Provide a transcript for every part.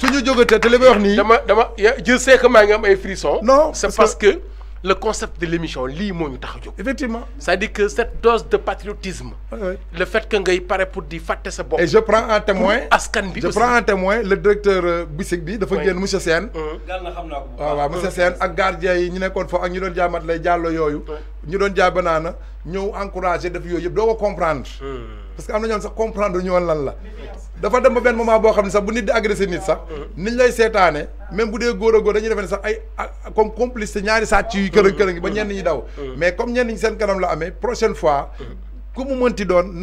suñu jógatee te li may wax nii. je sais que maa ngi am ay frissons. non c'est parce que le concept de l'émission lii moo ñu tax a jóg. effectivement c'est-à-dire que cette dose de patriotisme. le fait que ngay pare pour di fàtte sa bopp. et je prends en témoin askan bi je prends en témoin le directeur bisik bi dafa génn monsieur Sène. gal na xam naa ko. waaw waaw monsieur Sène ak gardien yi ñu nekkoon foofu ak ñu doon jaamat lay jàllo yooyu. ñu doon jaay banaana ñëw encouragé def yooyu yëpp doo ko comprendre. parce que am na ñoon sax comprendre ñu woon lan la. dafa dem ba benn moment boo xam ne sax bu nit di agressé nit sax niñ lay seetaane même bu dee góor a góor dañuy defee ne sax ay comme complice ñaari sàcc yu kërën gi ba ñenn ñi daw mais comme ñenn ñi seen kanam la amee prochaine fois ku mu mënti doon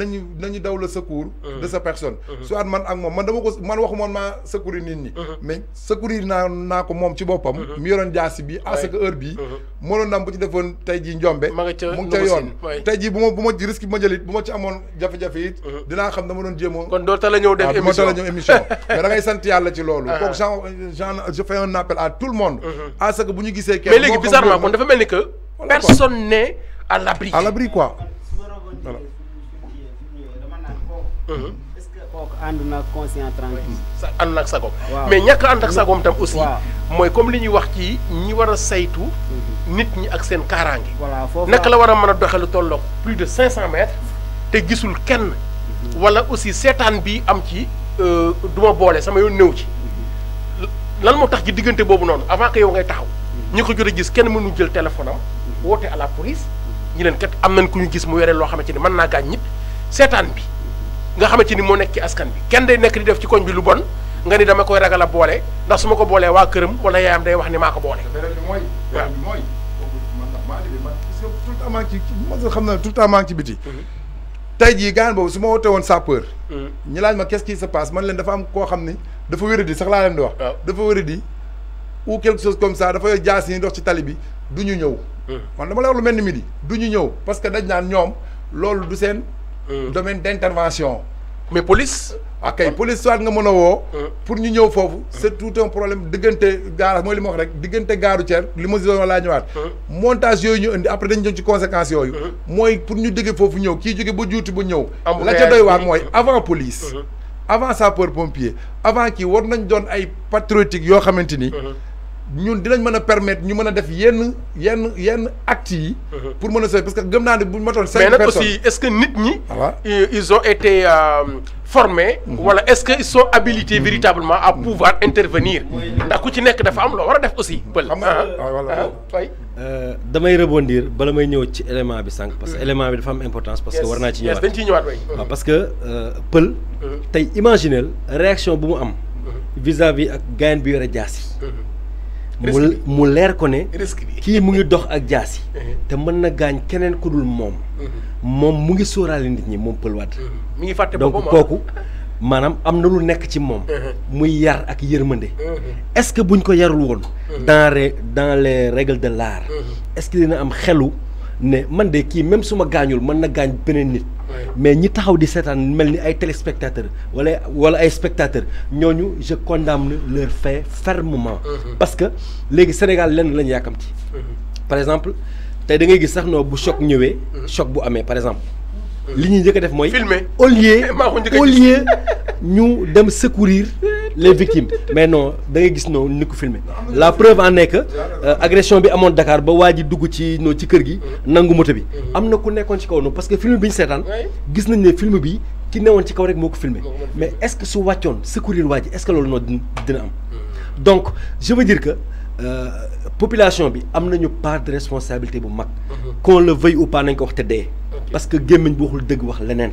nañu daw le secours de sa personne soit man ak moom man dama ko man waxumoon maa secourir nit ñi mais secourir naa ko moom ci boppam mu yoroon jaasi bi à ce que heure bii mënoon naam bu ci defoon tey jii njombe mu ngi ca yoon tey jii bu ma risque bi ma jëlit bu ma ci amoon jafe-jafe it dinaa xam dama doon jéemoo kon doo tala ñëw def émission mais da ngay sant yàlla ci loolu kooku je fais un appel à tout le monde à ce que bu ñu gisee kenn mais léegi bizarrement kon dafa mel ni que personne n'est à l'abri quoi voilà. Est-ce que kooku ànd na conscient tranquille. ànd na ak sagoom mais ñàkk ànd ak sagoom tam aussi. mooy comme li ñuy wax ci ñi war a saytu. nit ñi ak seen kaaraange. voilà foofu naka la war a mën a doxee lu tolloog plus de 500 mètres. te gisul kenn. wala aussi seetaan bi am ci du ma boole sama yoon néew ci. lan moo tax ci diggante boobu noonu avant que yow ngay taxaw. ñi ko jot a gis kenn mënu jël téléphone am woote à la police. ñi leen kat am nañ ku ñu gis mu yore loo xamante ni mën naa gaañ ñit seetaan bi nga xamante ni moo nekk ci askan bi kenn day nekk di def ci koñ bi lu bon nga ni dama koy ragal a boole ndax su ma ko boolee waa këram wala yaayam day wax ni maa ko boole. waaw mooy man tout le temps maa ngi ci xam na tout le temps maa ngi ci biti. tey jii gaan boobu su ma wootee woon sapeur. ñu laaj ma qu'est-ce qui se passe man leen dafa am koo xam ni dafa wéradi sax laa leen di wax. dafa wéradi ou quelque chose comme ça dafa jaas yi dox ci tali bi du ñu ñëw. man dama lay wax lu mel ni midi du ñu ñëw parce que dañ naan ñoom loolu du seen domaine d'intervention. mais police. ok police soit nga mën a woo. pour ñu ñëw foofu. c'est tout un problème diggante gaara mooy li ma wax rek diggante gaaru Thier li ma si doon laa ñëwaat. montage yooyu ñu indi après dañu jëm ci conséquences yooyu. mooy pour ñu jóge foofu ñëw kii jóge ba juuti ba ñëw. la ca doy waar mooy avant police. avant sapeur pompier avant kii war nañ doon ay patriotique yoo xamante ni. ñun dinañ mën a permettre ñu mën a def yenn actes yi. pour mën a sauver parce que gëm naa ne bu ñu matoon 5 personnes mais nag aussi est-ce que nit ñi. ils ont été formés. wala est-ce que ils sont habilités véritablement à pouvoir intervenir. ndax ku ci nekk dafa am loo war a def aussi. pël damay rebondir bala may ñëw ci élément bi sànq. parce que élément bi dafa am importance parce que war naa ci ñëwaat. dañ ciy ñëwaat waaw parce que pël. tey imaginel réaction bu mu am. vis-à-vis ak gaañ bi yore jaas yi. mu leer ko ne kii mu ngi dox ak jaas yi te mën na gaañ keneen ku dul moom mu ngi sóoraale nit ñi moom Pël Wade mi ngi fàtte donc kooku maanaam am na lu nekk ci moom muy yar ak yërmande est-ce que buñ ko yarul woon dans les règles de l'art est-ce que dina am xelu ne man de kii même su ma gaañul mën na gaañ beneen nit mais ñi taxaw di seetaan mel ni ay téléspectateurs wala ay spectateurs ñooñu je condamne leur fait fermement parce que léegi Sénégal lenn lañu yàkkamti par exemple tey da ngay gis sax noo bu choc ñëwee choc bu amee par exemple li ñuy njëkk a def mooy filmer au lieu ñu dem secourir les victimes mais non da ngay gis noonu ni ko filmer la preuve en est que agression bi amoon Dakar ba waa ji dugg ci kër gi nangu moto bi am na ku nekkoon ci kaw noonu parce que film bi ñu seetaan gis nañ ne film bi ki newoon ci kaw rek moo ko filmer mais est-ce que su wàccoon secourir waa ji est-ce que loolu noonu dina am donc je veux dire que population bi am nañu part de responsabilité bu mag qu'on le veuille ou pas nañ ko wax te dee parce que gémmiñ bu waxul dëgg wax leneen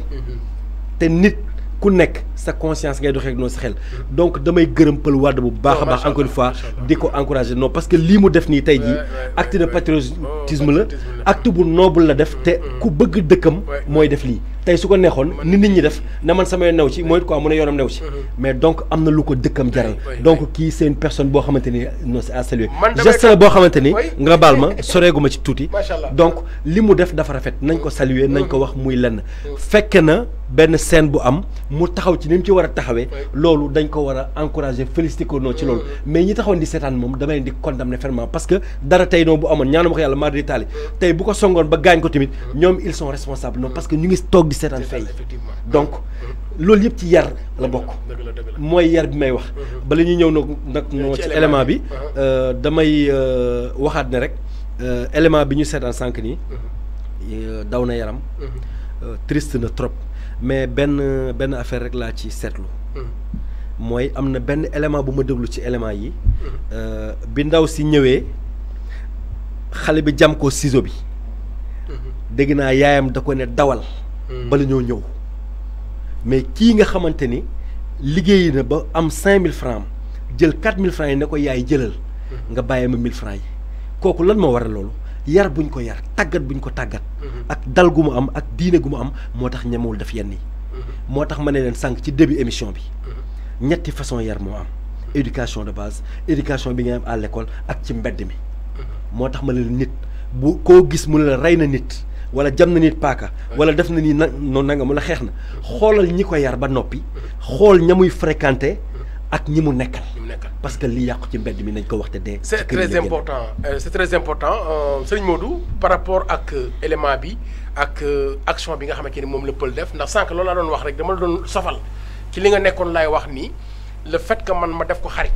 te nit ku nekk sa conscience ngay doxee ak noonu sa xel donc damay gërëm Pël Wade bu baax a baax encore une fois di ko encourager non parce que lii mu def nii tey jii acte de patriotisme la acte bu noble la def te ku bëgg dëkkam mooy def lii tey su ko neexoon ni nit ñi def na man samay new ci mooy quoi mu ne yoonam new ci mais donc am na lu ko dëkkam jaral donc kii c'est une personne boo xamante ni non c'est à saluer geste la boo xamante ni nga baal ma soreeguma ci tuuti donc li mu def dafa rafet nañ ko saluer nañ ko wax muy lenn fekke na benn scène bu am mu taxaw ci ni mu ci war a taxawee loolu dañ ko war a encourager féliciter ko noonu ci loolu mais ñi taxawoon di seetaan moom damay leen di condamner fermement parce que dara tey noonu bu amoon ñaanu ma ko yàlla maa di taali tey bu ko songoon ba gaañ ko tamit ñoom ils sont responsables non parce que ñu ngi toog di seetaan fay donc loolu yëpp ci yar la bokk. mooy yar bi may wax. bala ñuy ñëw nag ci élément bi. damay waxaat ne rek élément bi ñu seetaan sànq nii. daw na yaram. triste na trop mais benn affaire rek laa ci seetlu. mooy am na benn élément bu ma déglu ci élément yi. bi ndaw si ñëwee xale bi jam ko ciseau bi. dégg naa yaayam da ko ne dawal. bala ñoo ñëw. mais kii nga xamante ni liggéeyi na ba am 5000 francs jël 4000 francs yi ne ko yaay jëlal. nga bàyyi ma 1000 francs yi kooku lan moo waral loolu yar buñ ko yar tàggat buñ ko tàggat. ak dal gu mu am ak diine gu mu am moo tax ñemewul def yenn yi. moo tax ma ne leen sànq ci début émission bi ñetti façon yar moo am éducation de base éducation bi nga am à l'école ak ci mbedd mi. moo tax ma ne leen nit bu koo gis mu ne la rey na nit. wala jam na nit paaka wala def na nii nanga mu la xeex na xoolal ñi ko yar ba noppi xool ña muy fréquenté ak ñi mu nekkal parce que li yàqu ci mbedd mi nañ ko wax te dee. c'est très important c'est très important sëñ Modou par rapport ak élément bi ak action bi nga xamante ni moom la Peul def ndax sànq loolu laa doon wax rek dama la doon sofal ci li nga nekkoon laay wax nii le fait que man ma def ko xarit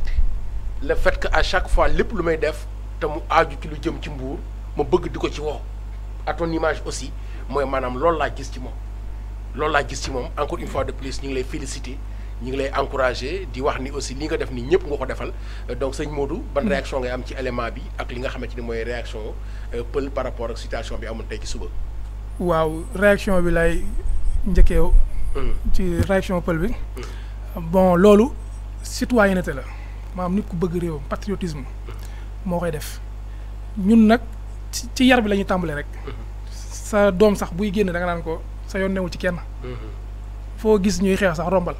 le fait que à chaque fois lépp lu may def te mu aaju ci lu jëm ci Mbour ma bëgg di ko ci woo. à ton image aussi mooy maanaam loolu laa gis ci moom encore une fois de plus ñu ngi lay féliciter ñu ngi lay encourager di wax ni aussi li nga def ni ñëpp nga ko defal donc sëñ Modou ban réaction ngay am ci élément bi ak li nga xamante ni mooy réaction Peul par rapport ak situation bi amoon tey ci suba. waaw réaction bi lay njëkkee ci réaction Peul bi bon loolu citoyenneté la maanaam nit ku bëgg réewam patriotisme moo koy def ñun nag. ci yar bi la ñuy tàmbalee rek sa doom sax buy génn da nga naan ko sa yoon newul ci kenn foo gis ñuy xeex sax rombal.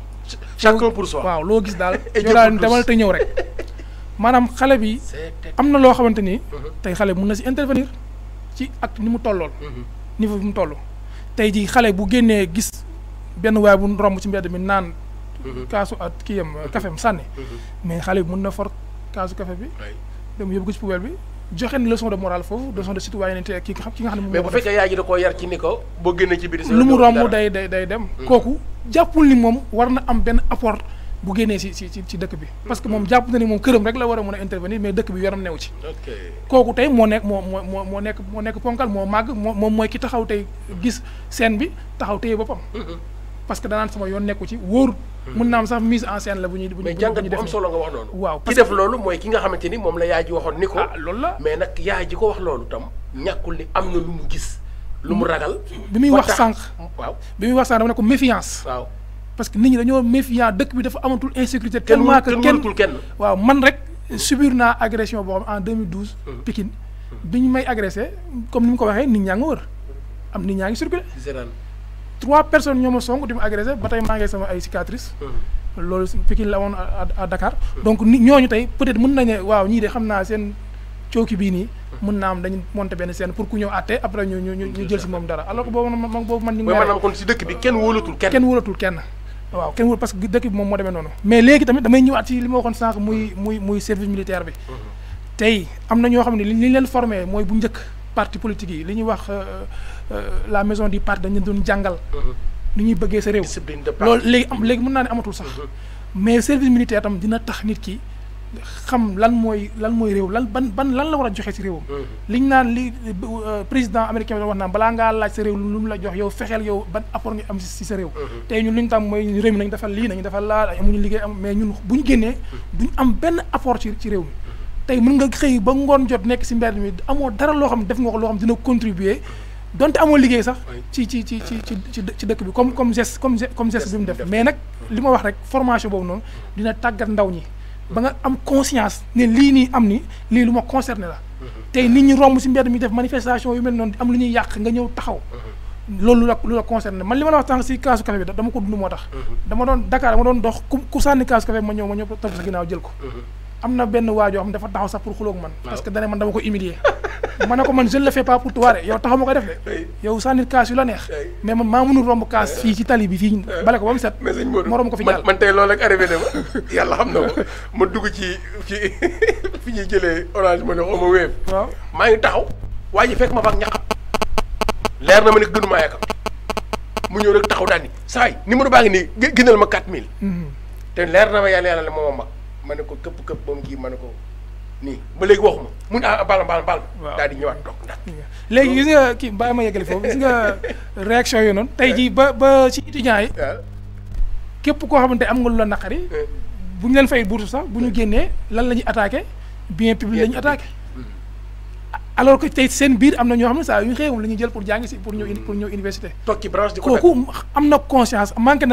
chacun pour soi. waaw loo gis daal yow daal demal te ñëw rek maanaam xale bi am na loo xamante ni tey xale mun na si intervenir ci ak ni mu tollool niveau bi mu toll tey ji xale bu génnee gis benn waay bu romb ci mbedd mi naan kaasu at kii yam café sànni mais xale bi mun na for kaasu café bi dem yóbbu ko ci poubelle bi joxe na leçon de morale foofu leçon de citoyenneté ki nga xam ne moom. mais bu fekkee yaay ji da koo yar ci ni ko boo génnee ci biir. lu mu romb day dem. kooku jàppul ni moom war na am benn apport bu génnee ci dëkk bi. parce que moom jàpp na ni moom këram rek la war a mën a intervenir mais dëkk bi yoram newu ci. kooku tey moo nekk ponkal moo màgg moom mooy ki taxaw tey gis scène bi taxaw téye boppam. parce que danaan sama yoon nekku ci wóor. mun naa am sax mise en scène la bu ñuy mais jàngat bu am solo nga wax noonu. waaw ki def loolu mooy ki nga xamante ni moom la yaay ji waxoon ni ko. loolu la mais nag yaay ji ko wax loolu tam ñàkkul ni am na lu mu gis. lu mu ragal. bi muy wax sànq. waaw bi muy wax sànq dama ne ko méfiance. waaw parce que nit ñi dañoo méfiant dëkk bi dafa amatul insécurité. tellement que kenn waaw man rek subir naa agression boo xam en 2012. Pikine bi ñu may agressé comme ni mu ko waxee nit ñaa nga wër am nit ñaa ngi circulé. 3 personnes ñoo ma song di ma agressé ba tey maa ngi sama ay cicatrices. loolu Pikine la woon à Dakar. donc nit ñooñu tey peut-être mën nañu ne waaw ñii de xam naa seen cooki bii nii. mën naa am dañu monter benn scène pour ku ñëw àtte après ñu jël si moom dara alors que boobu man. ñu ngi maanaam kon si dëkk bi kenn wóolatul kenn. waaw kenn wóol parce que dëkk bi moom moo demee noonu. mais léegi tamit damay ñëwaat ci li ma waxoon sànq muy service militaire bi. tey am na ñoo xam ne li ñu leen formé mooy bu njëkk parti politique yi li ñuy wax la maison du parti dañu doon jàngal. ni ñuy bëggee sa réew. loolu léegi mën naa ne amatul sax. mais service militaire tam dina tax nit ki xam lan mooy réew lan la war a joxe ci réewam. liñ naan li président américain bi wax naan balaa ngaa laaj sa réew lu mu la jox yow fexeel yow ban apport nga am ci sa réew. tey ñun li ñu tam mooy réew mi nañu defal lii nañu defal laa amuñu liggéey am mais ñun bu ñu génnee duñ am benn apport ci réew mi. tey mën nga xëy ba ngoon jot nekk ci mbedd mi amoo dara loo xam ne def nga ko loo xam dina contribuer donte amoo liggéey sax ci dëkk bi comme geste bi mu def mais nag li ma wax rek formation boobu noonu dina tàggat ndaw ñi ba nga am conscience ne lii nii am ni lii lu ma concerné la tey nit ñi romb ci mbedd mi def manifestation yu mel noonu am lu ñuy yàq nga ñëw taxaw loolu lu la concerné man li ma la wax tànk ci kaasu café bi dama ko dund moo tax dama doon dox ku sànni kaasu café ma ñëw topp sa ginnaaw jël ko am na benn waajoo xam dafa taxaw sax pour xuloog man parce que dane man dama ko humilier ma ne ko man je ne le fais pas pour toi yow taxaw ma koy def de yow sànni kaas yu la neex mais man maa mënul romb kaas fii ci tali bi fii bale ko ba mu set ma romb ko fi jàll man tey loolu rek arrivé na ma yàlla xam na ko ma dugg ci fi ñuy jëlee orange ma ne xaw ma wéef waaw maa ngi taxaw waa ji fekk ma faak ñax leer na ma ne gënu maa yàkkam mu ñëw rek taxaw daal ni saa yi numéro baa ngi nii gënal ma 4000. te leer na ma yàlla la moom a mag ma ne ko këpp moom kii ma ne ko nii ba léegi waxuma mun baal ma daal di ñëwaat toog ndax. léegi gis nga kii bàyyi ma yeggali foofu gis nga réaction yooyu noonu tey jii ba ci étudiants yi. képp koo xamante am nga lu la naqari. bu ñu leen fay bourse sax bu ñu génnee lan la ñuy attaqué bien public la ñuy attaqué. alors que tey seen biir am na ñoo xam ne saa yu ñu xëy moom la ñuy jël pour jàngi si pour ñëw université. toog ci branche di ko kooku am na conscience manqué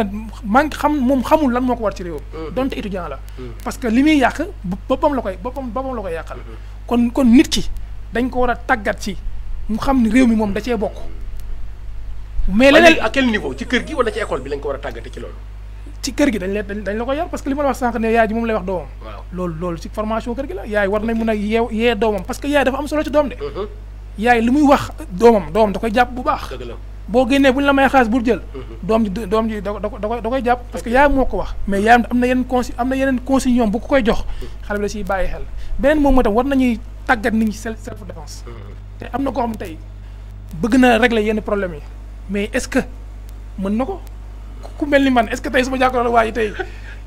moom xamul lan moo ko war ci réew. donte étudiant la. parce que li muy yàq boppam la koy yàqal. kon nit ki dañ ko war a tàggat ci mu xam ni réew mi moom da cee bokk. mais leneen à quel niveau ci kër gi wala ci école bi lañ ko war a tàggate ci loolu. ci kër gi dañ la ko yar parce que li ma la wax sànq ne yaay ji moom lay wax doomam. waaw loolu ci formation kër gi la yaay war nañ mën a yee doomam parce que yaay dafa am solo ci doom de. yaay li muy wax doomam da koy jàpp bu baax. dëgg la boo génnee bu ñu la may xaalis bul jël. doom ji da koy jàpp parce que yaay moo ko wax mais yaay am na yeneen consigne bu ko koy jox. xale bi la siy bàyyi xel beneen moom moo tam war nañuy tàggat nit ñi self défense. te am na koo xam tey bëgg na régler yenn problème yi mais est-ce que mën na ko. ku mel ni man est-ce que tey su ma jàkkaarloo waa ji tey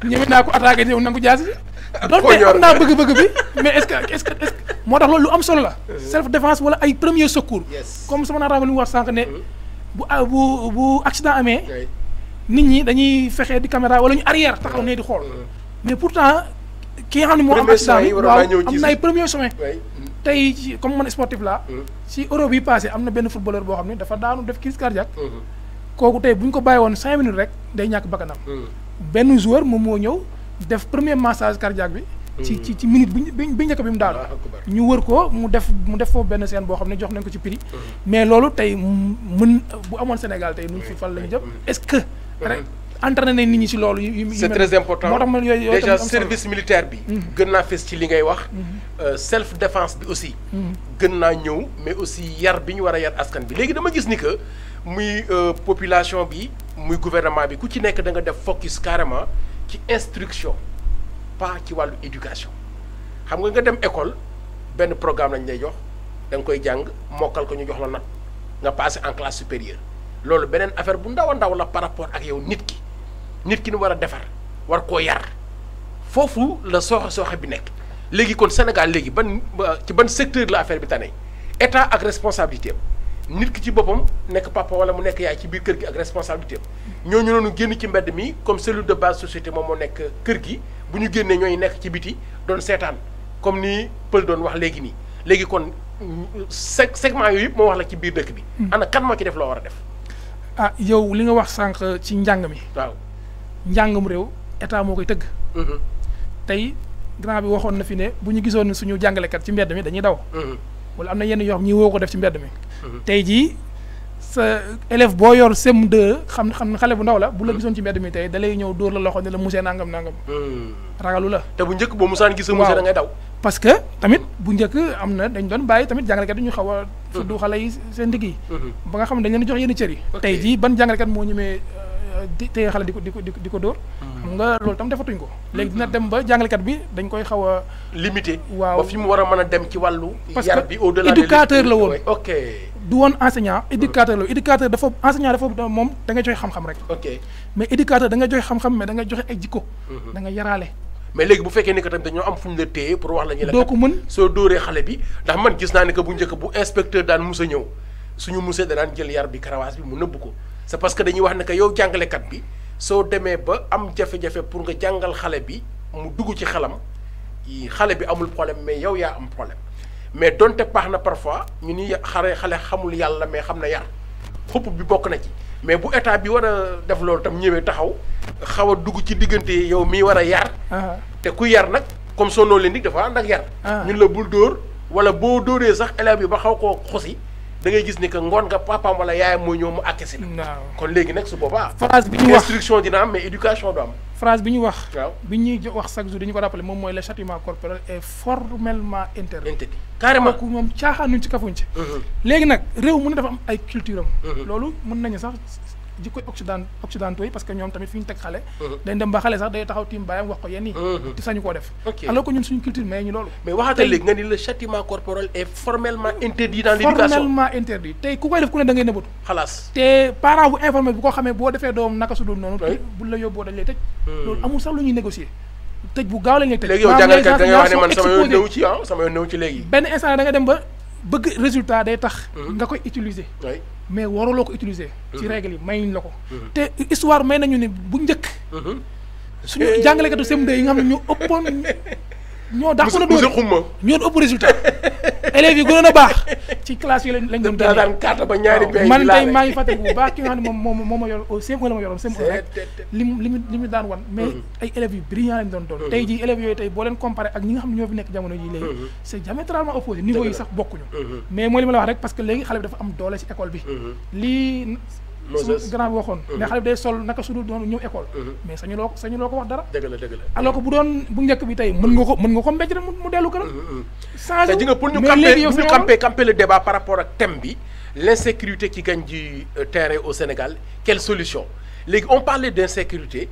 ñëwee naa ko attaqué ñëw nangu jaasi donc am naa bëgg-bëgg bi mais est-ce que moo tax loolu lu am solo la self défense wala ay premier secours comme sama naataango li mu wax sànq ne bu accident amee nit ñi dañuy fexe di caméra wala ñu arrière taxaw ne di xool mais pourtant ki nga xam ne moo am accident bi waaw am na ay premier soins tey comme man sportif la ci Europe yi passé am na benn footballeur boo xam ne dafa daanu def crise cardiaque kooku tey bu ñu ko bàyyi woon 5 minutes rek day ñàkk bakkanam benn joueur moom moo ñëw def premier massage cardiaque bi. ci minute bi njëkk bi mu daanu. ñu wër ko mu def foofu benn scène boo xam ne jox nañ ko ci prix. mais loolu tey bu amoon Sénégal tey nuñ fi fal lañu jëm est-ce que. rek entraîné nañ nit ñi ci loolu. c'est très important moo tax man yooyu déjà service militaire bi. gën naa fes ci li ngay wax. self défense bi aussi. gën naa ñëw mais aussi yar bi ñu war a yar askan bi léegi dama gis ni que. muy population bi muy gouvernement bi ku ci nekk da nga def focus carrément ci instruction pas ci wàllu éducation xam nga dem école benn programme lañ lay jox da nga koy jàng mokkal ko ñu jox la note nga passé en classe supérieure loolu beneen affaire bu ndaw a ndaw la par rapport ak yow nit ki ni war a defar war koo yar foofu la sooxe bi nekk léegi kon Sénégal léegi ban secteur la affaire bi tane état ak responsabilité nit ki ci boppam nekk papa wala mu nekk yaay ci biir kër gi ak responsabilité ñooñu noonu génn ci mbedd mi comme cellule de base société moom moo nekk kër gi bu ñu génnee ñooy nekk ci biti doon seetaan comme ni Pël doon wax léegi nii léegi kon segment yooyu yëpp moo wax la ci biir dëkk bi. ana kan moo ci def loo war a def. yow li nga wax sànq ci njàng mi. waaw njàngam réew état moo koy tëgg. tey grand bi waxoon na fi ne bu ñu gisoon suñu jàngalekat ci mbedd mi dañuy daw. wala am na yenn yoo xam ñi woo ko def ci mbedd mi. tey jii sa élève boo yor CM2 xam xale bu ndaw la bu la gisoon ci mbedd mi tey da lay ñëw dóor la loxo ne la monsieur nangam. ragalu la. te bu njëkk boo musaan gis sa monsieur da ngay daw. parce que tamit bu njëkk am na dañ doon bàyyi tamit jàngalekat yi ñu xaw a. fuddu xale yi seen digg yi. ba nga xam ne dañ leen jox yenn cër yi. tey jii ban jàngalekat moo ñemee téye xale di ko dóor. xam nga loolu tam defatuñ ko. léegi dina dem ba jàngalekat bi dañ koy xaw a. limité. waaw ba fi mu war a mën a dem ci wàllu. yar bi au delà parce que éducateur la woon. ok du woon enseignant éducateur la éducateur dafa enseignant dafa moom da nga joxe xam-xam rek. ok mais éducateur da nga joxe xam-xam mais da nga joxe ay jikko. da nga yaraale. mais léegi bu fekkee ni que tamit dañoo am fu ñu la téye pour wax la ñu la. doo ko mën soo dóoree xale bi ndax man gis naa ne que bu njëkk bu inspecteur daan mus a ñëw suñu musée da daan jël yar bi karawaas bi mu nëbb ko c'est parce que dañuy wax ne que yow jàngalekat bi soo demee ba am jafe-jafe pour nga jàngal xale bi mu dugg ci xelam xale bi amul problème mais yow yaa am problème mais donte baax na parfois ñu ni xale xamul yàlla mais xam na yar xupp bi bokk na ci mais bu état bi war a def loolu tam ñëwee taxaw xaw a dugg ci diggante yow mii war a yar. te ku yar nag comme son nom l'indique dafa ànd ak yar. ñun la bul dóor wala boo dóoree sax élève bi ba xaw koo xosi da ngay gis ni que ngoon nga papaam wala yaayam mooy ñëw mu àkke si la. kon léegi nag su boobaa. phrase bi ñu wax instruction dina am mais éducation du am. phrase bi ñu wax. waaw bi ñuy wax chaque jour dañu ko rappelé moom mooy le châtiment corporel est formellement interdit. interdit carrément kooku moom caaxaanuñ ci kafuñ ci. léegi nag réew mu ne dafa am ay culture am. loolu mën nañu sax jikko occidentaux yi parce que ñoom tamit fi ñu teg xale dañ dem ba xale sax day taxaw tiim baayam wax ko yenn yi te sañu koo def alors que ñun suñu culture mais ñu loolu mais waxaatal léegi nga ni le châtiment corporel est formellement interdit dans l'éducation formellement interdit tey ku koy def ku ne da ngay nëbbatu xalaas te parent bu informé bu ko xamee boo defee doom naka su dul noonu bu la yóbboo dañ lay tëj loolu amul sax lu ñuy négocier tëj bu gaaw lañ lay tëj léegi yow jàngalkat da ngay wax ne man sama yoon néew ci sama yoon néew ci léegi benn instant da nga dem ba bëgg résultat day tax nga koy utiliser mais waruloo ko utiliser ci règle yi mayuñ la ko te histoire may nañu ne bu njëkk suñu jàngalekatu CM2 yi nga xam ne ñoo ëppoon ñoo dàq na dóor ñoo ëpp résultat élèves yi gënoon a baax ci classe yi lañ doon daan carte ba ñaari bay man tey maa ngi fàttaliku bu baax ki nga xam ne moom ma yor au CM1 la ma yoroon CM1 rek li mu daan wan mais ay élèves yu brillant lañ doon tey jii élèves yooyu tey boo leen comparé ak ñi nga xam ne ñoo fi nekk jamono ji léegi c'est diamétralement opposé niveau yi sax bokkuñu mais mooy li ma la wax rek parce que léegi xale bi dafa am doole ci école bi lii suñu grand bi waxoon ne xale bi day sol naka sudul doon ñëw école mais sañu loo ko wax dara dëgg la alors que bu doon bu njëkk bi tey mën nga ko mbéj rek mu dellu këram changé nga pour ñu camper le débat par rapport ak thème bi l'insécurité qui gagne du terrain au Sénégal quelle solution léegi on parlait d'insécurité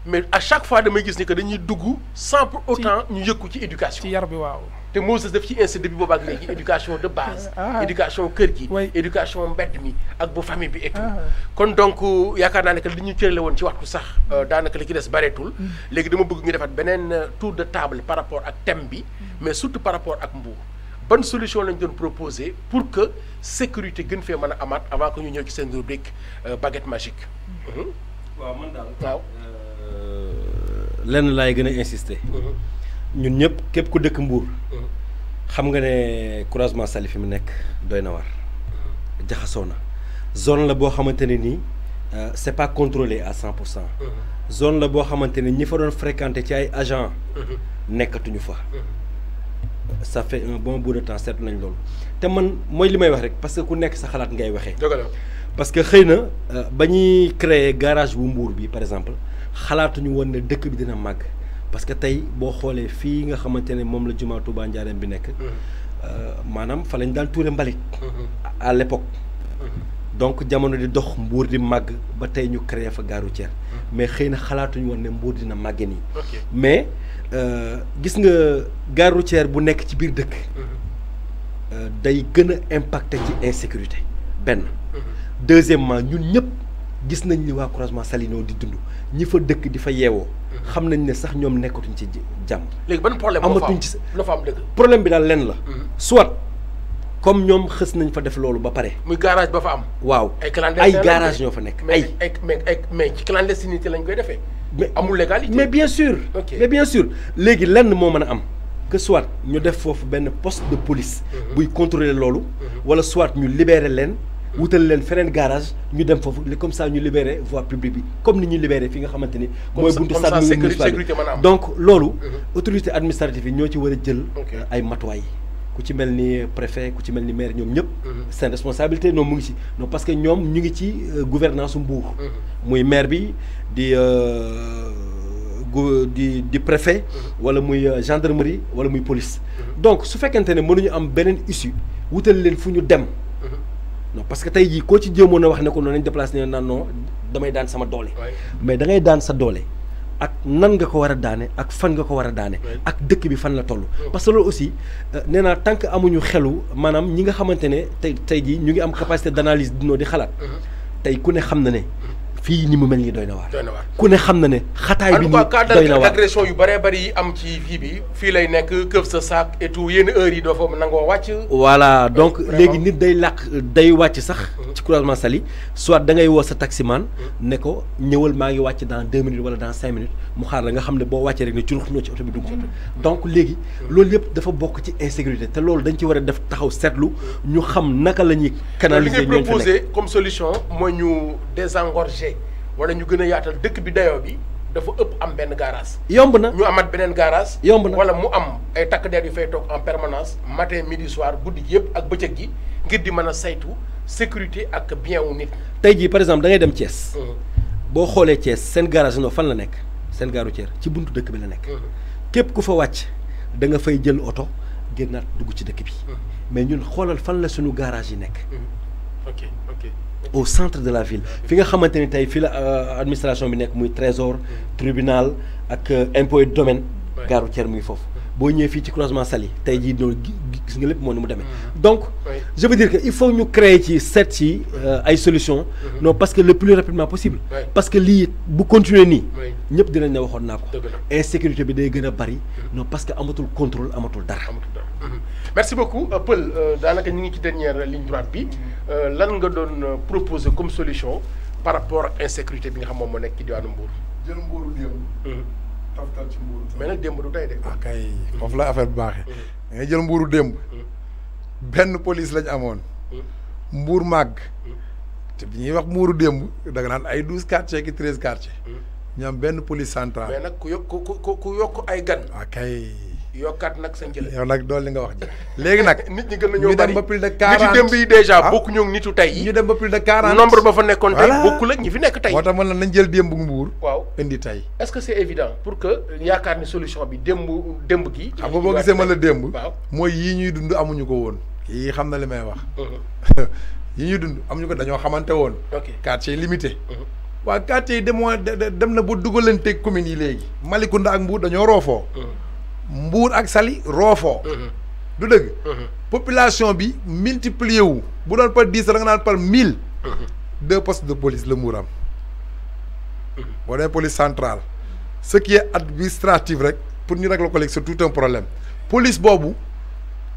mais à chaque fois damay gis ni que dañuy dugg sans pour autant ñu yëkku ci éducation ci yar bi waaw te Moses daf ci insisté depuis boobu ak léegi éducation de base éducation kër gi éducation mbedd mi ak bu famille bi et tout kon donc yaakaar naa ne que li ñu cërale woon ci waxtu sax daanaka li ci des bareetul léegi dama bëgg ñu defaat beneen tour de table par rapport ak thème bi mais surtout par rapport ak Mbour ban solution lañ doon proposer pour que sécurité gën fee mën a amaat avant que ñu ñëw ci seen rubrique baguette magique waaw man daal waaw lenn laay gën a insister ñun ñëpp képp ku dëkk Mbour xam nga ne croisement Saly fi mu nekk doy na war jaxasoo na zone la boo xamante ne nii c'est pas contrôlé à 100%. Zone la boo xamante ne ñi fa doon fréquenter ci ay agents nekkatuñu fa. Ça fait un bon bout de temps seetlu nañ loolu te man mooy li may wax rek parce que ku nekk sa xalaat ngay waxee. parce que xëy na ba ñuy créer garage bu Mbour bi par exemple xalaatuñu woon ne dëkk bi dina màgg parce que tey boo xoolee fii nga xamante ne moom la jumaa Touba Ndiarème bi nekk. maanaam fa lañ daan tuure mbalit. à l'époque. donc jamono di dox Mbour di màgg ba tey ñu créer fa gare routière mais xëy na xalaatuñu woon ne Mbour dina màgge nii. mais gis nga gare routière bu nekk ci biir dëkk. day gën a impacter ci insécurité benn. deuxièmement ñun ñëpp gis nañ ni waa croisement Saly di dund ñi fa dëkk di fa yeewoo. xam nañ ne sax ñoom nekkatuñ ci jàmm. léegi ban problème amatuñ ci la fa am dëgg. problème bi daal lenn la. soit comme ñoom xës nañ fa def loolu ba pare. muy garage ba fa am. waaw ay garage ñoo fa nekk mais ci clandestinité lañ koy defee. mais amul légalité. mais bien sûr. mais bien sûr léegi lenn moo mën a am. que soit ñu def foofu benn poste de police. buy contrôler loolu. wala soit ñu libérer leen. wutal leen feneen garage ñu dem foofu comme ça ñu libérer voie publique bi comme ni ñu libérer fi nga xamante ni. mooy buntu stade municipal bi donc loolu. autorité administrative yi ñoo ci war a jël. ay matuwaay ku ci mel ni préfet ku ci mel ni maire ñoom ñëpp. seen responsabilité non mu ngi ci non parce que ñoom ñu ngi ci gouvernance Mbour. muy maire bi di préfet. wala muy gendarmerie wala muy police. donc su fekkente ne mënuñu am beneen issue wutal leen fu ñu dem. non parce que tey jii koo ci jéemoon a wax ne ko noonu nañ déplacé ne naan non damay daan sama doole. mais da ngay daan sa doole ak nan nga ko war a daane ak fan nga ko war a daane. ak dëkk bi fan la toll. parce que loolu aussi nee naa tant que amuñu xelu maanaam ñi nga xamante ne tey jii ñu ngi am capacité d'analyse dinoo di xalaat. tey ku ne xam na ne fii ni mu mel nii doy na waar. ku ne xam na ne xataay bi nii doy na waar agression yu bëree bëri yi am ci fii bi fii lay nekk këf sa sac et tout yenn heures yi doo fa nangoo wàcc. voilà donc léegi nit day làq day wàcc sax ci croisement Saly soit da ngay woo sa taximan ne ko ñëwal maa ngi wàcc dans 2 minutes wala dans 5 minutes mu xaar la nga xam ne boo wàccee rek ne curux noo ci oto bi dugg. donc léegi loolu yëpp dafa bokk ci insécurité te loolu dañ ci war a def taxaw seetlu ñu xam naka la ñuy canaliser ñooñu fa proposé comme solution mooy ñu désengorger wala ñu gën a yaatal dëkk bi dayoo bi dafa ëpp am benn garage. yomb na ñu amat beneen garage. yomb na wala mu am ay takk der yu fay toog en permanence matin midi soir guddi gi yëpp ak bëccëg gi ngir di mën a saytu sécurité ak bien wu nit. tey jii par exemple da ngay dem Thiès. boo xoolee Thiès seen garage no fan la nekk seen gare routière ci buntu dëkk bi la nekk. képp ku fa wàcc da nga fay jël oto génnaat dugg ci dëkk bi. mais ñun xoolal fan la suñu garage yi nekk. au centre de la ville fi nga xamante ni tey fii la administration bi nekk muy trésor tribunal ak impôt et domaine gare routière mu ngi foofu boo ñëwee fii ci croisement Saly tey jii noonu gis nga lépp moo ni mu demee donc je veux dire que il faut ñu créer ci seet ci ay solutions non parce que le plus rapidement possible parce que lii bu continuer nii ñëpp dinañ ne waxoon naa ko insécurité bi day gën a bari non parce que amatul contrôle amatul dara. Merci beaucoup Peul daanaka ñu ngi ci dernière ligne droite bi lan nga doon proposer comme solution par rapport ak insécurité bi nga xam moom moo nekk ci diwaanu Mbour. jël mbuuru démb. taftal ci mbuuru. mais nag démb du tey de. ah kay foofu la affaire bu baaxee. da ngay jël mbuuru démb. benn police lañ amoon. Mbour màgg. te bi ñuy wax mbuuru démb da nga naan ay 12 quartiers ki 13 quartiers. ñu am benn police centrale. mais nag ku yokk ay gan. ah kay. yokkaat nag sa njëriñ. yow nag dool li nga wax ji léegi nag. nit ñi gën na ñoo bari ñu dem ba plus de 40 nit yi démb yi déjà bokku ñoo nitu tey yi. ñu dem ba plus de 40 nombre ba fa nekkoon tey bokkul ak ñi fi nekk tey. moo tax man la nañ jël démb Mbour. waaw indi tey. est-ce que c'est évident pour que yaakaar ni solution bi démb gi. xam nga boo gisee ma la démb. waaw mooy yii ñuy dund amuñu ko woon. kii xam na li may wax. yii ñuy dund amuñu ko dañoo xamante woon. ok quartier limité. waa quartier yi dem na ba dugalanteeg communes yi léegi. Malicounda ak Mbour dañoo roofoo. Mbour ak Saly roofoo. du dëgg. population bi multiplié wu bu doon par 10 da nga naan par 1000. 2 postes de police la Mbour am. boo dee police centrale. ce qui est administratif rek pour ñu régler ko léegi c'est tout un problème. police boobu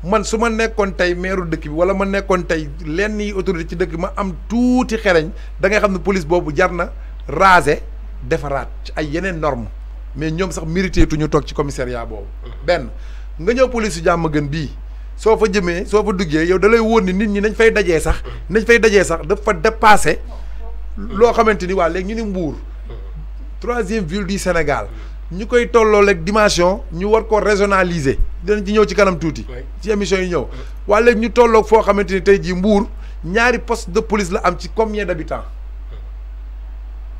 man su ma nekkoon tey maire dëkk bi wala ma nekkoon tey lenn yi autorité ci dëkk ma am tuuti xereñ da ngay xam ne police boobu jar na raser defaraat ci ay yeneen normes. mais ñoom sax mérité tu ñu toog ci commissariat boobu. benn nga ñëw police yu jàmm gën bii soo fa jëmee soo fa duggee yow da lay wóor ni nit ñi nañ fay dajee sax. dafa dépassé loo xamante ni waa léegi ñu ni Mbour 3e ville du Sénégal ñu koy tolloo rek dimension ñu war ko régionaliser dinañ ci ñëw ci kanam tuuti. ci émission yi ñëw. waa léegi ñu tolloog foo xamante ni tey jii Mbour ñaari poste de police la am ci combien d'habitants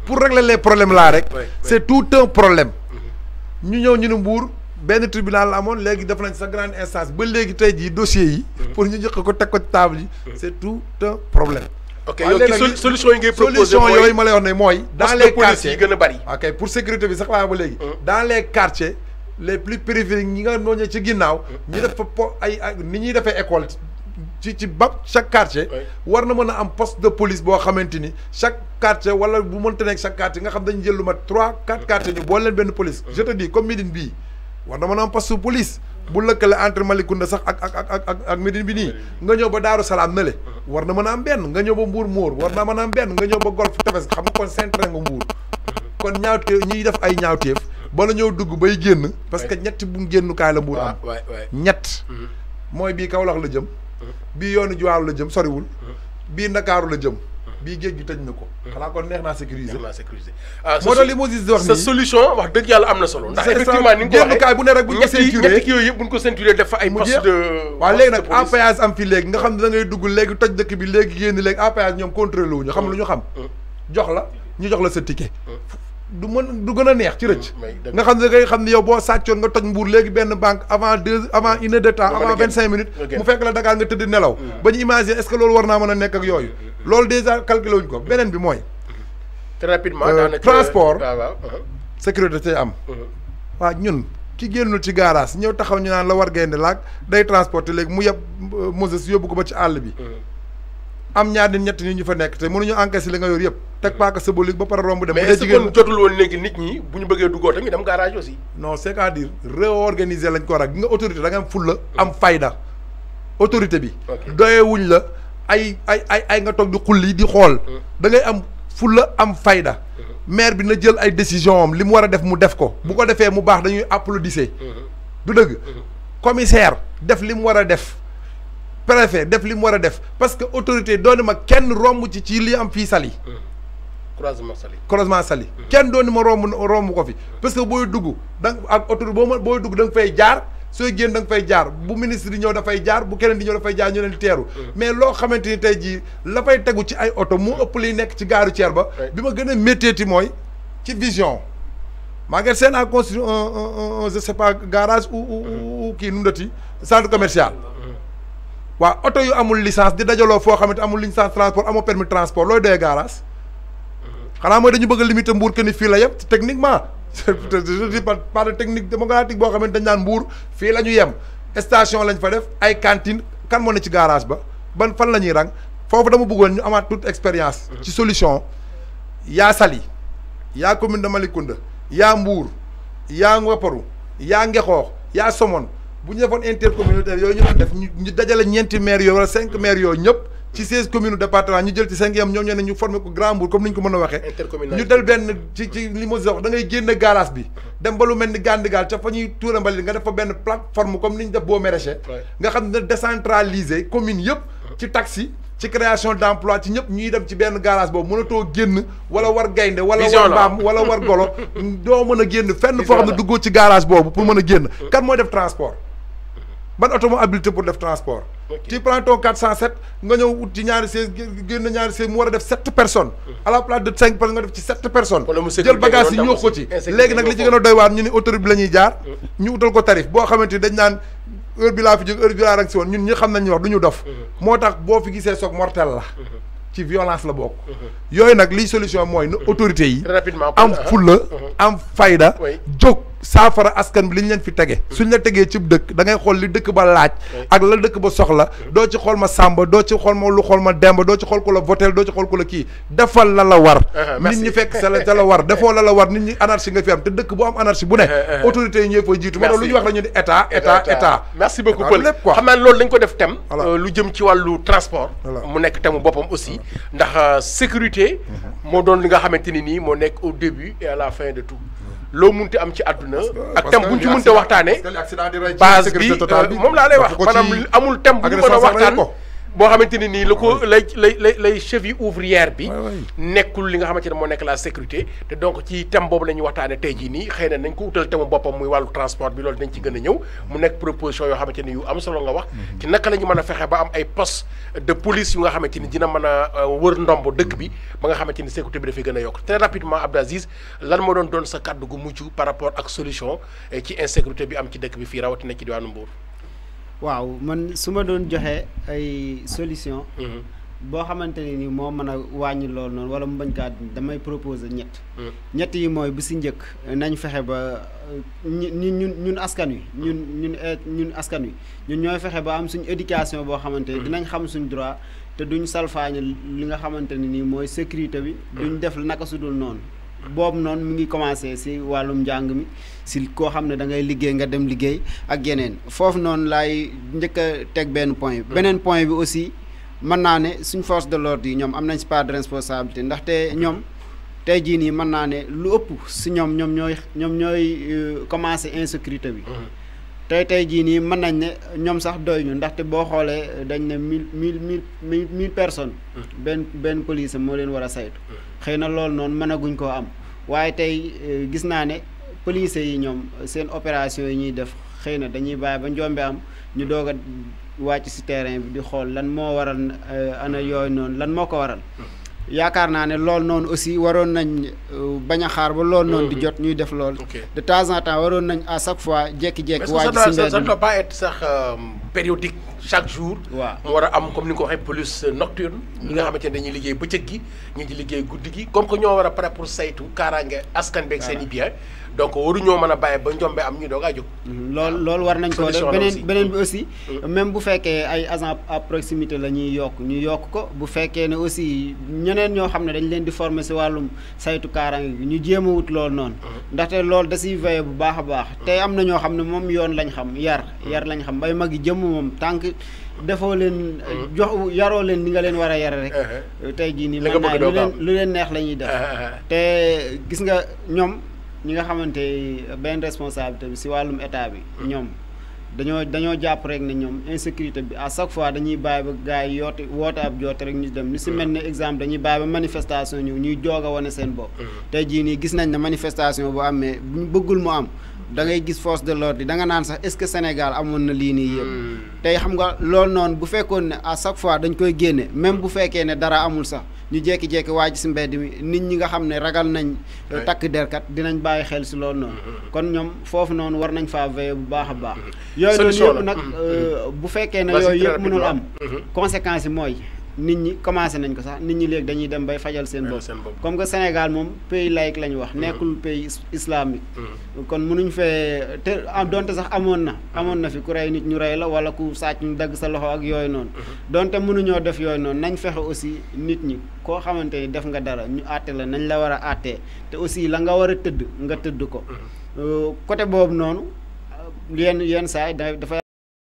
pour régler les problèmes là rek. c'est tout un problème. ñu ñëw ñu ne Mbour benn tribunal la amoon léegi def nañ sa grande instance ba léegi tey jii dossiers yi. pour ñu jox ko teg ko table yi. c'est tout un problème. ok yow solution yi ngay proposer solution yooyu ma lay wax ne mooy. dans les quartiers yi gën a bari. ok pour sécurité bi sax laa ba léegi. dans les quartiers les plus périphériques ñi nga nooñee ci ginnaaw. ñu def fa ay ni ñuy defee école ci chaque quartier. war na mën a am poste de police boo xamante ni chaque quartier wala bu mënta nekk chaque quartier nga xam dañu jël lu mat 3-4 quartiers ñu boole leen benn police. je te dis comme Médine bii war na mën a am poste de police bu lëkkale entre Malicounda sax ak Médine bi nii nga ñëw ba Daaru Salaam na le war na mën a am benn nga ñëw ba Mbour Mbour war naa mën a am benn nga ñëw ba Golf Tefes xam nga kon centre nga Mbour kon ñaawteef ñiy def ay ñaawteef bala ñëw dugg bay génn parce que ñetti bu génnukaay la Mbour am ñett mooy bii Kaolack la jëm bii yoonu Joal la jëm soriwul bii Ndakaaru la jëm bii géej gi tëj na ko xanaa kon neex naa sécuriser moo tax li moo gis di wax nii sa solution wax dëgg yàlla am na solo ndax effectivement ni nga ko waxee bu ne rek bu ñu ko ceinturé ñetti yooyu yëpp bu ñu ko ceinturé def fa ay poste de waaw léegi nag APS am fi léegi nga xam ne da ngay dugg léegi toj dëkk bi léegi génn léegi APS ñoom contrôlé wuñu xam lu ñu xam jox la ñu jox la sa ticket du gën a neex ci rëcc nga xam ne ngay xam ne yow boo sàccoon nga toj Mbour léegi benn banque avant 1 heure de temps avant 25 minutes mu fekk la Dakar nga tëdd nelaw ba ñu imaginer est-ce que loolu war naa mën a nekk ak yooyu loolu déjà calculé wuñ ko beneen bi mooy très rapidement transport sécurité am waaw ñun ki génnul ci garage ñëw taxaw ñu naan la war gaynde laag day transporter léegi mu yeb Moses yóbbu ko ba ci àll bi am ñaar nit ñett nit ñu fa nekk te mënuñu encaisser li nga yor yëpp teg paaka symbolique ba pare romb dem. mais est-ce que kon jotul woon léegi nit ñi bu ñu bëggee duggoo tamit dem garage aussi. non c'est-à-dire réorganiser lañ ko war a gi nga autorité da nga am fulla am fayda autorité bi. doyewuñ la ay nga toog di xulli di xool. da ngay am fulla am fayda. maire bi na jël ay décision am li mu war a def mu def ko. bu ko defee mu baax dañuy applaudir. du dëgg. commissaire def li mu war a def. préfet def li mu war a def parce que autorité doon ma kenn romb ci li am fii Saly. croisement Saly kenn doon ma romb ko fi parce que booy dugg da nga ak autorité booy dugg da nga fay jaar sooy génn da nga fay jaar bu ministre di ñëw dafay jaar bu keneen di ñëw dafay jaar ñu leen teeru mais loo xamante ni tey jii la fay tegu ci ay oto mu ëpp liy nekk ci gaaru Thier ba bi ma gën a métteeti mooy ci vision Maguette Sène a construit un je sais pas garage ou kii nu mu dati centre commercial waa oto yu amul licence di dajaloo foo xamante amul licence transport amoo permis transport looy doyee garage xanaa mooy dañu bëgg a limiter Mbour que ni fii la yem techniquement je dis pas de technique démocratique boo xamante dañ naan Mbour fii la ñu yem station lañ fa def ay cantine kan moo ne ci garage ba ban fan la ñuy rang foofu dama bëggoon ñu amaat toute expérience ci solution yaa Saly yaa commune de Malicounda yaa Mbour yaa Ngaparou yaa Ngexoox yaa Somone bu ñu defoon intercommunautaire yooyu ñu doon def ñu dajale ñeenti maires yooyu wala 5 maires yooyu ñëpp ci 16 communes département ñu jël ci 5e ñoom ñoo ne ñu former ko Grand Mbour comme ni ñu ko mën a waxee ñu del benn ci li ma wax da ngay génne garage bi dem ba lu mel ni Gandigal ca fa ñuy tuura mbalit nga def fa benn plateforme comme ni ñu def boo maraîcher nga xam ne décentraliser commune yëpp ci taxi ci création d'emploi ci ñëpp ñuy dem ci benn garage boobu mënatoo génn wala war gaynde wala war mbaam wala war golo doo mën a génn fenn foo xam ne duggoo ci garage boobu pour mën a génn kan mooy def transport ban oto moo habilité pour def transport tu prends ton 407 nga ñëw ut ci ñaari chaise génn ñaari chaise mu war a def 7 personnes à la place de 5 personnes nga def ci 7 personnes jël bagage yi ñoo ko ci léegi nag li ci gën a doy waar ñu ni autoroute bi la ñuy jaar ñu utal ko tarif boo xamante ni dañ naan heure bi laa fi jóg heure bi laa rang si woon ñun ñi xam nañ ñu wax du ñu dof moo tax boo fi gisee soog mortel la ci violence la bokk yooyu nag liy solution mooy nu autorités yi am fulla am fayda jóg saafara askan bi li ñu leen fi tege suñ la tegee cib dëkk da ngay xool li dëkk ba laaj ak la dëkk ba soxla doo ci xool ma Samba doo ci xool ma lu xool ma Demba doo ci xool ku la votel doo ci xool ku la kii defal la la war nit ñi fekk sa la war defoo la la war nit ñi anarchie nga fi am te dëkk bu am anarchie bu ne autorités yi ñooy fay jiitu moo tax lu ñu wax la ñu di état merci beaucoup Paul xam naa loolu dañ ko def thème lu jëm ci wàllu transport mu nekk thème boppam aussi ndax sécurité moo doon li nga xamante ni nii moo nekk au début et à la fin de tout loo munti am ci àdduna ak thème bu ñu ci munte waxtaane base bi moom laa lay wax maanaam amul thème bu ñu mën a waxtaan boo xamante ni nii la ko lay cheville ouvrière bi nekkul li nga xamante ne moo nekk la sécurité te donc ci thème boobu la ñuy waxtaane tey jii nii xëy na nañ ko utal thème boppam muy wàllu transport bi loolu dañ ci gën a ñëw mu nekk proposition yoo xamante ni yu am solo nga wax ci naka la ñu mën a fexe ba am ay poste de police yu nga xamante ni dina mën a wër ndombo dëkk bi ba nga xamante ni sécurité bi dafay gën a yokk très rapidement Abdou Aziz lan moo doon sa kàddu gu mujj par rapport ak solution ci insécurité bi am ci dëkk bi fii rawatina ci diwaanu Mbour. waaw man su ma doon joxe ay solution boo xamante ne ni moo mën a wàññi loolu noonu wala mu bañ kaa damay proposer ñett yi mooy bu si njëkk nañ fexe ba ñun askan wi ñun askan wi ñun ñooy fexe ba am suñu éducation boo xamante ne dinañ xam suñ droit te duñ salfaañe li nga xamante ne nii mooy sécurité bi duñ def naka su dul noonu boobu noonu mi ngi commencé si wàllum njàng mi si koo xam ne da ngay liggéey nga dem liggéey ak yeneen foofu noonu laay njëkk a teg benn point beneen point bi aussi mën naa ne suñ force de l'ordre yi ñoom am nañ si part de responsabilité ndaxte ñoom tey jii nii mën naa ne lu ëpp si ñoom ñooy commencé insécurité bi tey jii nii mën nañ ne ñoom sax doy ñu ndaxte boo xoolee dañ ne mille personnes benn police moo leen war a saytu xëy na loolu noonu mënaguñ koo am waaye tey gis naa ne police yi ñoom seen opération yi ñuy def xëy na dañuy bàyyi ba njombe am ñu doog a wàcc ci terrain bi di xool lan moo waral ana yooyu noonu lan moo ko waral yaakaar naa ne loolu noonu aussi waroon nañ bañ a xaar ba loolu noonu di jot ñuy def loolu de temps en temps waroon nañ à chaque fois jékki-jékki wàcc ci mbedd ça doit pas être sax périodique chaque jour waaw mu war a am comme ni nga ko waxee police nocturne ñi nga xamante ne dañuy liggéey bëccëg gi ñi di liggéey guddi gi comme que ñoo war a pare pour saytu kaaraange askan beeg seen i bien donc waruñoo mën a bàyyi ba njombe am ñu doog a jóg loolu war nañ ko def beneen bi aussi même bu fekkee ay agents à proximité la ñuy yokk ñu yokk ko bu fekkee ne aussi ñeneen ñoo xam ne dañ leen di former si wàllum saytu kaaraange gi ñu jéem a wut loolu noonu ndaxte loolu da siy veiller bu baax a baax te am na ñoo xam ne moom yoon lañ xam yar lañ xam bay mag yi jëmm moom tant que defoo leen jox yaroo leen ni nga leen war a yare rek tey jii nii mën naa lu leen neex la ñuy def te gis nga ñoom ñi nga xamante benn responsabilité bi si wàllum état bi ñoom dañoo jàpp rek ne ñoom insécurité bi à chaque fois dañuy bàyyi ba gars yi woote ab joote rek ñu dem ni si mel ne exemple dañuy bàyyi ba manifestation ñëw ñuy joog a wane seen bopp tey jii nii gis nañ ne manifestation bu amee bu ñu bëggul mu am da ngay gis force de l'ordre da nga naan sax est-ce que Sénégal amoon na lii nii yëpp tey xam nga loolu noonu bu fekkoon ne à chaque fois dañ koy génne même bu fekkee ne dara amul sax ñu jékki-jékki waaj si mbedd mi nit ñi nga xam ne ragal nañ takk derkat dinañ bàyyi xel si loolu noonu kon ñoom foofu noonu war nañ faa veiller bu baax a baax yooyu noonu yëpp nag bu fekkee ne yooyu yëpp mënul am conséquences yi mooy nit ñi commencé nañ ko sax nit ñi léegi dañuy dem bay fajal seen bopp comme que Sénégal moom pays laïque la ñu wax nekkul pays islamique kon mënuñ fee te donte sax amoon na fi ku rey nit ñu rey la wala ku sàcc ñu dagg sa loxo ak yooyu noonu donte mënuñoo def yooyu noonu nañ fexe aussi nit ñi koo xamante ni def nga dara ñu àtte la nañ la war a àttee te aussi la nga war a tëdd nga tëdd ko côté boobu noonu yenn saa yi dafa